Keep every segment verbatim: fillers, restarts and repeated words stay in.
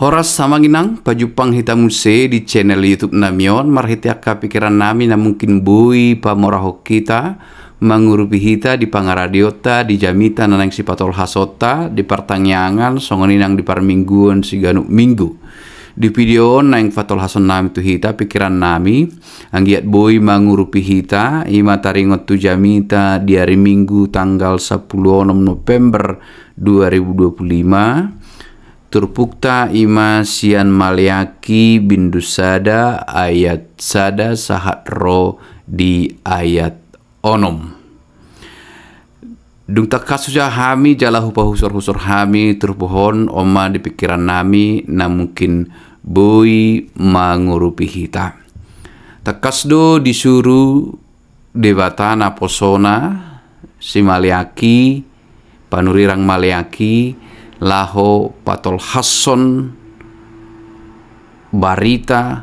Horas amang inang, pajumpang hita muse di channel YouTube nami on, marhite angka pikiran nami na mungkin boi pamorahon hita, mangurupi hita di pangaradionta, di jamita na naeng sipatolhasonta, di partangiangan, songon i nang di parmingguon siganup minggu. Di video on naeng patolhason nami tu hita pikiran nami, anggiat boi mangurupi hita, i ma taringot tu jamita di ari Minggu tanggal sampulu onom November dua ribu dua puluh lima, turpukta i ma sian Maleaki bindu sada ayat sada sahat ro di ayat onom. Dung tangkas hujaha hami jala hupahusorhusor hami turpuk on, on ma di pikiran nami na mungkin boi mangurupi hita. Tangkas do disuru Debata naposona si Maleaki, panurirang Maleaki, laho patolhashon barita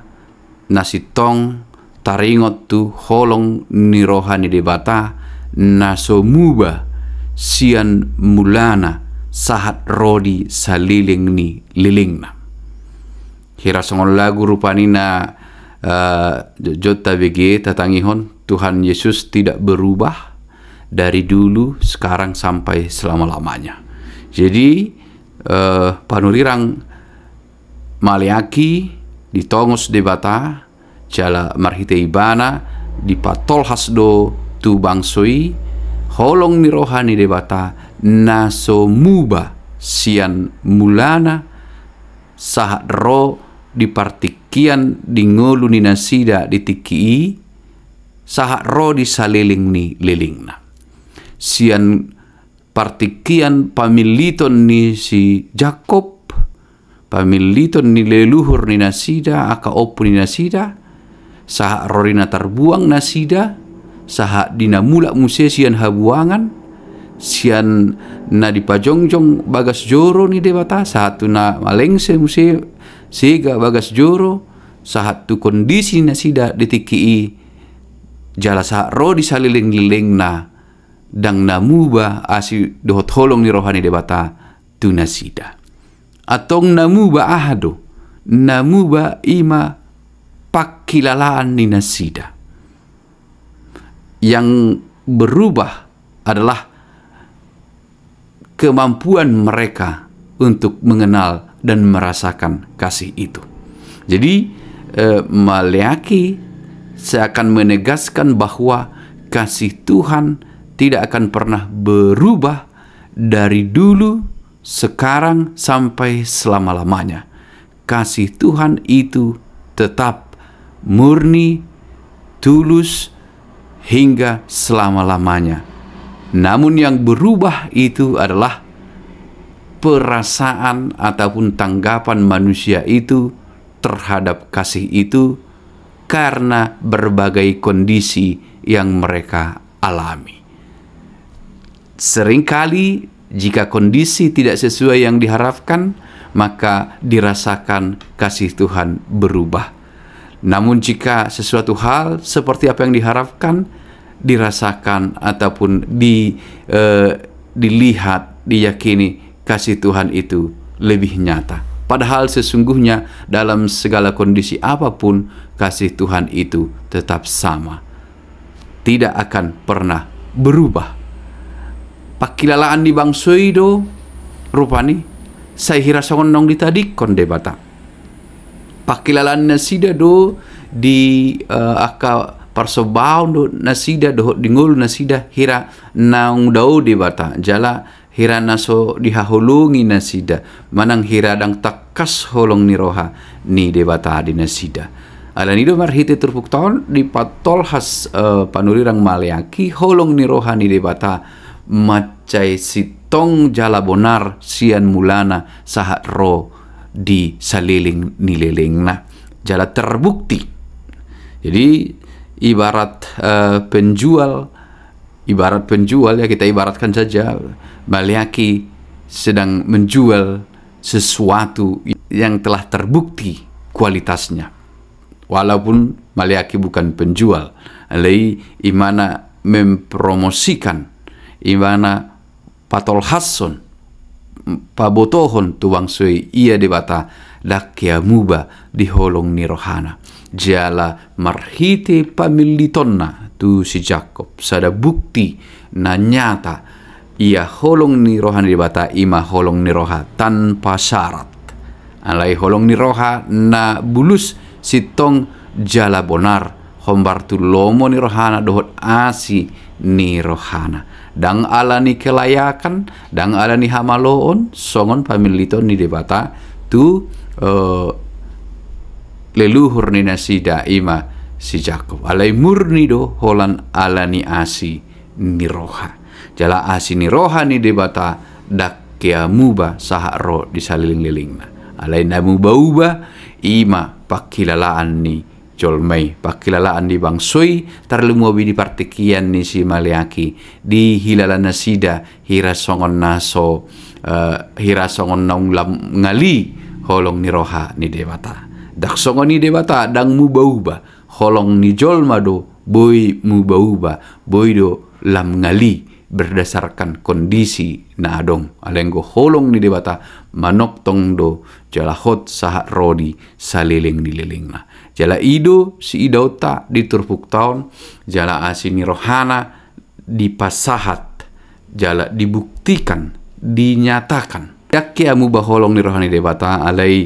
na sintong taringot tu holong ni roha ni Debata na so muba sian mulana sahat ro di saleleng ni lelengna. Hira songon lagu rupani na, eh, jotjot tabege, tatangihon, Tuhan Yesus tidak berubah dari dulu, sekarang, sampai selama-lamanya. Jadi, eh, panurirang Maleaki ditongos Debata, jala marhite ibana dipatolhas do tu bangso i holong ni roha ni Debata na so muba sian mulana sahat ro di partingkian di ngolu ni nasida di tingki i, sahat ro di saleleng ni lelengna. Sian partingkian pamilliton ni si Jakkob, pamilliton ni leluhur ni nasida, angka ompu ni nasida, sahat ro di na tarbuang nasida, sahat di na mulak muse sian habuangan, sian na dipajongjong bagas joro ni Debata, sahat tu na malengse muse sega bagas joro, sahat tu kondisi nasida di tingki i, jala sahat ro di saleleng-lelengna, ndang na muba asi dohot holong ni roha ni Debata tu nasida. Antong na muba aha do? Na muba i ma pangkilalaan ni nasida. Yang berubah adalah kemampuan mereka untuk mengenal dan merasakan kasih itu. Jadi, eh, Maleaki seakan menegaskan bahwa kasih Tuhan tidak akan pernah berubah dari dulu, sekarang, sampai selama-lamanya. Kasih Tuhan itu tetap murni, tulus, hingga selama-lamanya. Namun yang berubah itu adalah perasaan ataupun tanggapan manusia itu terhadap kasih itu karena berbagai kondisi yang mereka alami. Seringkali, jika kondisi tidak sesuai yang diharapkan, maka dirasakan kasih Tuhan berubah. Namun, jika sesuatu hal seperti apa yang diharapkan, dirasakan ataupun di, eh, dilihat, diyakini kasih Tuhan itu lebih nyata. Padahal sesungguhnya dalam segala kondisi apapun, kasih Tuhan itu tetap sama. Tidak akan pernah berubah. Pangkilalaan ni bangso i do rupani, sai hira songon naung ditadingkon Debata. Pangkilalaan nasida do di, eh, angka parsombaon do nasida dohot di ngolu nasida hira naung dao Debata, jala hira na so dihaholongi nasida, manang hira ndang tangkas holong ni roha ni Debata di nasida. Alani do marhite turpukta on dipatolhas, eh, panurirang Maleaki holong ni roha ni Debata mansai sintong jala bonar sian mulana sahat ro di saleleng ni lelengna. Jala terbukti. Jadi, ibarat, eh, penjual, ibarat penjual, ya, kita ibaratkan saja, Maleaki sedang menjual sesuatu yang telah terbukti kualitasnya. Walaupun Maleaki bukan penjual, alai imana mempromosikan, imana patolhashon, pabotohon tu bangso i ia Debata Ndang hea muba di holong ni rohana. Jala marhite pamillitonna tu si Jakkob, sada bukti na nyata ia holong ni roha ni Debata, i ma holong ni roha tanpa syarat. Alai holong ni roha na bulus, sintong jala bonar, hombar tu lomo ni rohana dohot asi ni rohana. Ndang ala ni kelayakan, ndang ala ni hamaloon, songon pamilliton ni Debata tu, eh, leluhur ni nasida, i ma si Jakkob. Alai murni do holan ala ni asi ni roha. Jala asi ni roha ni Debata ndang hea muba sahat ro di salelenglelengna. Alai na muba-uba, i ma pangkilalaan ni jolma i, pangkilalaan ni bangso i, tarlumobi di partingkian ni si Maleaki, dihilala nasida hira songon na so, eh, hira songon naung lam ngali holong ni roha ni Debata. Ndang songon i Debata, ndang muba-uba, holong ni jolma do boi muba-uba, boi do lam ngali berdasarkan kondisi na adong. Alai anggo holong ni Debata manongtong do jala hot sahat ro di saleleng ni lelengna. Jala i do siidaonta di turpukta on, jala asi ni rohana dipasahat, jala dibuktikan, dinyatakan. Ndang hea muba holong ni roha ni Debata, alai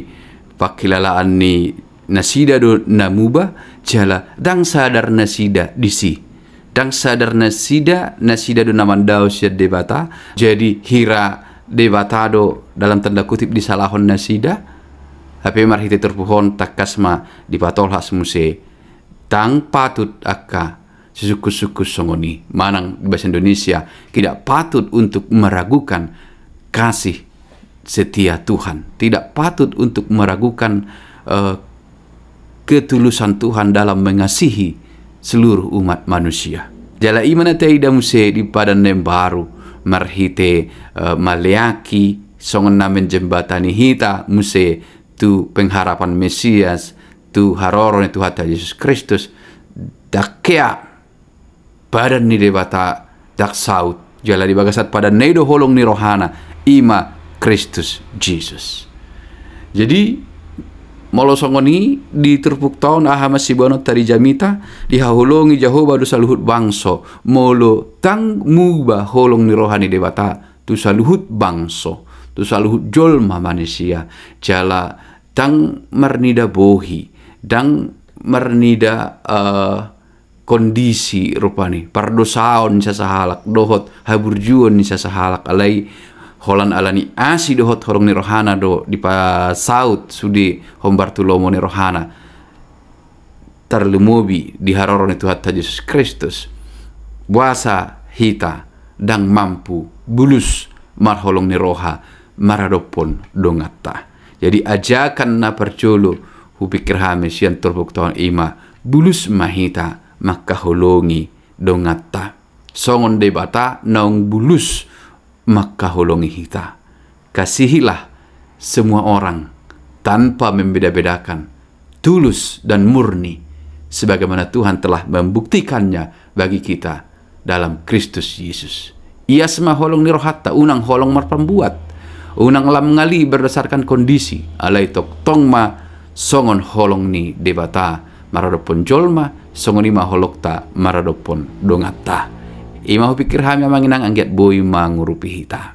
pangkilalaan ni nasida do na muba, jala ndang sadar nasida disi. Ndang sadar nasida, nasida do na mandao sian Debata. Jadi hira Debata do dalam tanda kutip disalahon nasida. Hape marhite turpuk on tangkas ma dipatolhas muse. Ndang patut angka sisungkun-sungkun songon i. Manang di bahasa Indonesia, tidak patut untuk meragukan kasih setia Tuhan. Tidak patut untuk meragukan, eh, ketulusan Tuhan dalam mengasihi seluruh umat manusia. Jala i ma na taida muse di Padan na Imbaru, marhite, eh, Maleaki, songon na menjembatani hita muse tu pengharapan Mesias, tu haroro ni Tuhanta Jesus Kristus. Ndang hea Padan ni Debata ndang saut, jala di bagasan Padanna i do holong ni rohana, i ma Kristus Jesus. Jadi molo songon i di turpukta on, aha ma siboanonta di jamita? Dihaholongi Jahowa do saluhut bangso. Molo ndang muba holong ni roha ni Debata tu saluhut bangso, tu saluhut jolma manisia, jala ndang marnida bohi, ndang marnida, eh, kondisi rupani, pardosaon ni sasahalak dohot haburjuon ni sasahalak, alai holan ala ni asi dohot holong ni rohana do dipasaut sude hombar tu lomo ni rohana. Tarlumobi di haroro ni Tuhanta Jesus Kristus, boasa hita ndang mampu bulus marholong ni roha maradophon donganta. Jadi ajakan na parjolo hupikir hami sian turpukta on i ma, bulus ma hita mangkaholongi donganta. Songon Debata naung bulus mangkaholongi hita. Kasihilah semua orang tanpa membeda-bedakan, tulus dan murni, sebagaimana Tuhan telah membuktikannya bagi kita dalam Kristus Yesus. Ias ma holong ni rohanta, unang holong marpambuat, unang lam ngali berdasarkan kondisi, alai tongtong ma songon holong ni Debata maradophon jolma, songon i ma holongta maradophon donganta. I ma hupikir hami, amang inang, anggiat boi mangurupi hita.